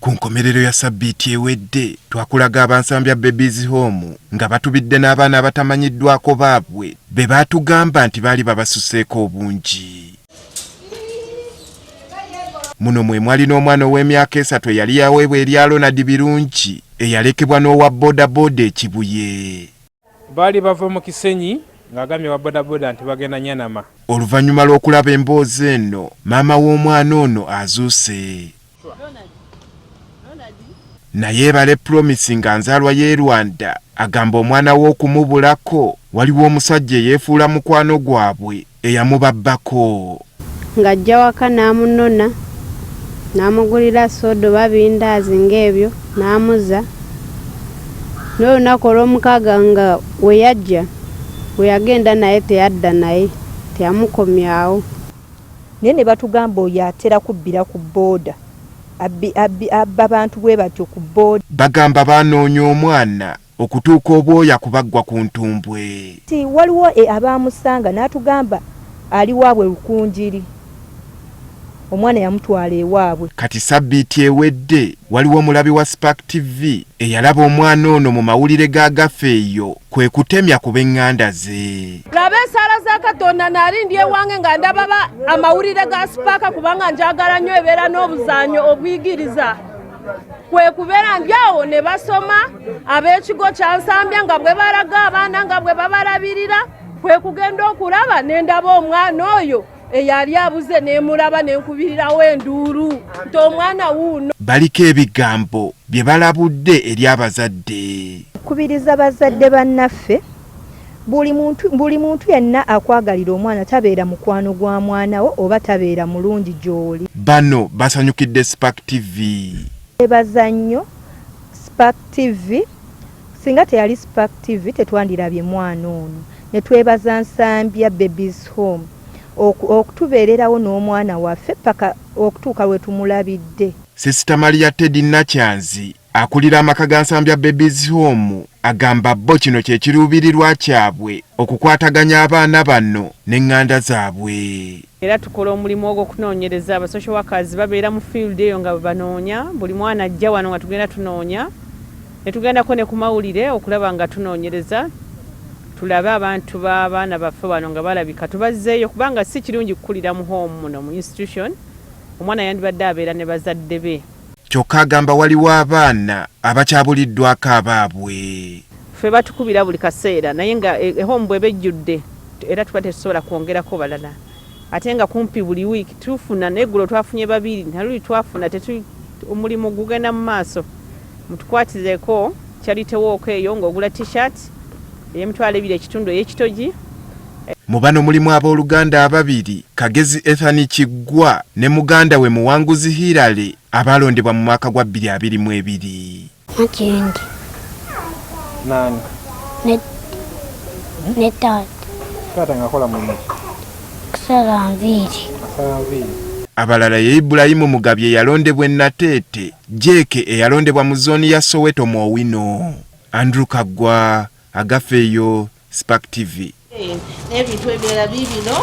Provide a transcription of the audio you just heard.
Ku nkomerero ya ssabbiiti ewedde twakulaga aba Nsambya Babies Home nga batubidde n'abaana abatamanyiddwako baabwe be baatugamba nti baali babasuseeko obungi. Muno mwe mwali n'omwana ow'emyaka esatu eyali yaweebwa erya Ronald Birungi eyalekebwa n'owa bodaboda e Kibuye. Baali bava mu Kisenyi ng'agambye owa bodaboda nti bagenda Nyanama. Oluvannyuma lw'okulaba emboozi eno, maama w'omwana ono azuuse. Naye Bale Promise nga nzaalwa y'e Rwanda agamba omwana we okumubulako waliwo omusajja eyeefuula mukwano gwabwe eyamubabbako. Ng'ajja waka n'amunona n'amugulira soda oba bindaazi ng'ebyo n'amuzza. N'olunaku olwomukaaga nga we yajja we yagenda naye teyadda naye, teyamukomyawo. Naye ne batugamba oyo atera kubbira ku boda abba bantu bwe batyo ku boda. Bagamba banoonya omwana okutuuka obwoya kubaggwa ku ntumbwe. Nti waliwo abaamusanga n'atugamba ali waabwe Rukungiri, omwana yamutwala ewaabwe. Kati ssabbiiti ewedde waliwo omulabi wa Spark TV eyalaba omwana ono mu mawulire ga Gafeeyo kwe kutemya ku b'eŋŋanda ze. Laba esaala za Katonda, nali ndi ewange nga ndaba amawulire ga Spark kubanga njagala nnyo ebeera n'obuzanyo obuyigiriza. Kwe kubeera ndi awo ne basoma ab'ekigo kya Nsambya nga bwe balaga abaana nga bwe babalabirira, kwe kugenda okulaba ne ndaba omwana oyo eyali abuze ne mulaba ne nkubirirawo enduulu nti omwana wuuno. Baliko ebigambo bye balabudde eri abazadde. Kubiriza bazadde bannaffe, buli muntu yenna akwagalira omwana tabeera mukwano gwa mwana wo oba tabeera mulungi gy'oli. Bano basanyukidde Spark TV. Twebaza nnyo Spark TV, singa teyali Spark TV tetwandirabye mwana ono. Ne twebaza Nsambya Babies Home okutubeererawo n'omwana waffe paka okutuuka lwe tumulabidde. Sisita Maria Teddy Nakyanzi akulira amaka ga Nsambya Babies Home agamba bo kino kye kiruubirirwa kyabwe okukwataganya abaana bano n'eŋŋanda zaabwe. Era tukola omulimu ogw'okunoonyereza, aba social workers babeera mu field eyo nga banoonya, buli mwana ajja wano nga tugenda tunoonya, ne tugendako ne ku mawulire okulaba nga tunoonyereza tulabe abantu b'abaana baffe wano nga balabika tubazzeeyo, kubanga si kirungi kukulira mu home muno mu institution, omwana yandibadde abeera ne bazadde be. Kyokka agamba waliwo abaana abakyabuliddwako abaabwe. Ffe batukubira buli kaseera naye nga home bw'eba ejjudde era tuba tetusobola kwongerako balala ate nga kumpi buli wiiki tufuna, n'eggulo twafunye babiri naluli twafuna, omulimu gugenda mu maaso. Mutukwatizeeko charity walk eyo ng'ogula t-shirt ey'emitwalo ebiri ekitundu ey'ekitogi. Mu bano mulimu abooluganda ababiri, Kagezi Ethan Kiggwa ne muganda we Muwanguzi Hillary abaalondebwa mu mwaka gwa bbiri abiri mu ebiri. Makindye. Nani? Ne, ne taata. Taata ng'akola mulimu ki? Kusala nviiri. Asala nviiri. Abalala ye Ibrahim Mugabi eyalondebwa e Nateete, Jeke eyalondebwa mu zooni ya Soweto mu Owino. Andrew Kaggwa, Agafeeyo, Spark TV. N'ebintu ebirala biibino.